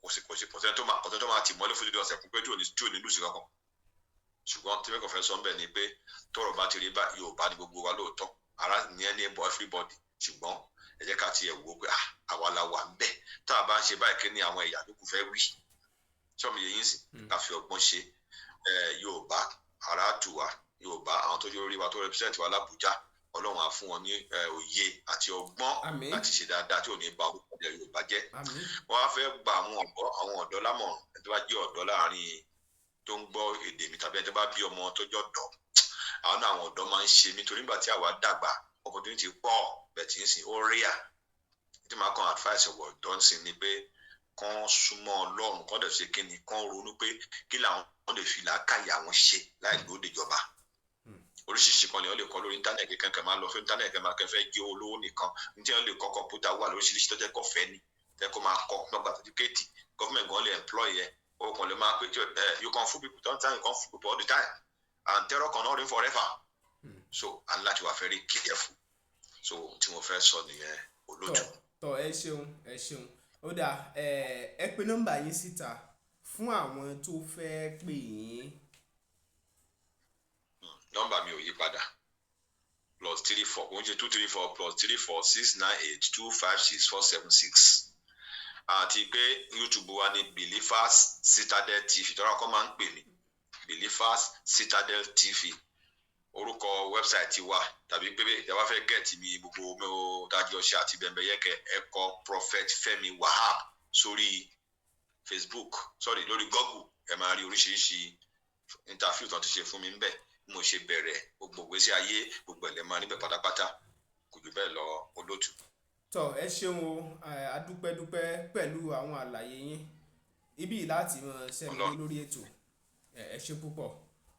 Kò sí kò sẹ́ni tó máa tì mọ́lé fún ọ̀sẹ̀ kún pé tí ò ní lose kankan. Ṣùgbọ́n tí mẹ́kàn fẹ́ sọ ń bẹ̀ ni pé tọ́rọ̀ bá ti rí bá, Yorùbá ní gbogbo wa lóòótọ́, ara ní ẹni bọ everybody, ṣùgbọ́n ẹ jẹ́ ká tiẹ̀ wò ó pé àwa la wà ń bẹ̀ tá a bá ń ṣe báyìí, kí ni àwọn ẹ̀yà tó kù fẹ́ wí? Sọmi yẹn sì ká fi ọgbọ́n ṣe. Yorùbá, ara tù wá. Yorùbá, àwọn tó jẹ́ orí wa tó represent wa l'Ábùjá, Ọlọ́run á fún wọn ní òye àti ọgbọ́n láti ṣe dáadáa tí ò ní ba orúkọ ilẹ̀ Yorùbá jẹ́. Wọ́n á fẹ́ gba àwọn ọ̀dọ́ lámọ̀ràn. Ẹni tó bá jẹ́ ọ̀dọ́ láàrin tó ń gbọ́ èdè mi tàbí ẹni tó bá bí ọmọ tó jọ́ dọ̀, àwọn náà, àwọn ọ̀dọ́ máa ń ṣe mí torí nígbà tí àwa dàgbà, opportunity pọ̀ bẹ́ẹ̀ tí ń sìn ó ríà. Tí màá kàn advice ọ̀wọ̀ ọ̀dọ́ ń sìn ni pé kán súnmọ́ Ọlọ́run, kán dẹ̀ ṣe kí ni, kán ronú pé kí làwọn lè fi làákàyè àwọn ṣe láì gbóde ìjọba. Oríṣiríṣi kan ni wọ́n lè kọ́ lórí internet. Kankan máa lọ fún internet kan máa kẹfẹ́ jẹ́ olówó nìkan ní tí wọ́n lè kọ́. Kọ̀ǹpútà wà lóríṣiríṣi tó jẹ́ kọ́fẹ́ ni tẹ́ kó máa kọ́ nígbà certificate, government gan lè employ yẹ. O kàn lè máa pé you can fool people sometimes, you can fool people all the time, and terror cannot reign forever. So and láti wà very careful. So tí mo fẹ́ sọ nìyẹn, olójú. Tọ, ẹ ṣeun, ẹ ṣeun. Ó dáa, ẹ pe nọ́mbà yín síta fún àwọn tó fẹ́ pè yín. Nọ́mbà mi ò yí padà: +34, kò ń ṣe 234, +34 698 256 476. Àti pé YouTube wa ní Believers Citadel TV, tọ́ra kọ́ máa ń pè mí Believers Citadel TV, orúkọ website wa. Tàbí pé ẹ bá fẹ́ get mi, gbogbo mi ò dájú ọṣẹ àti bẹ̀m̀bẹ̀yẹkẹ, ẹ kọ Prophet Fẹ́mi Wahab sórí Facebook, sorry, lórí Google, ẹ máa rí oríṣiríṣi interview tó ti ṣe fún mi ńbẹ̀, bí mo ṣe bẹ̀rẹ̀ gbogbo ìgbésí ayé, gbogbo ẹ̀ lẹ́ máa níbẹ̀ pátápátá. Kò jù bẹ́ẹ̀ lọ, olótù. Tọ, ẹ ṣeun o, adúpẹ́dúpẹ́ pẹ̀lú àwọn àlàyé yín. Ibi láti mọ sẹ́mi lórí ètò. Ẹ ṣe púpọ̀.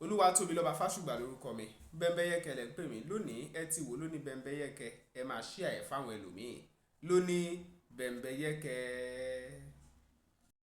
Olúwatóbilọ́ba Fásùgbà lórúkọ mi. Bẹ́ńbẹ́yẹ́kẹ́ lẹ́ ń pè mí lónìí. Ẹ ti wò lónìí Bẹ́ńbẹ́yẹ́kẹ́, ẹ máa share ẹ̀ fáwọn ẹlòmíì lónìí Bẹ́ńbẹ́yẹ́kẹ́.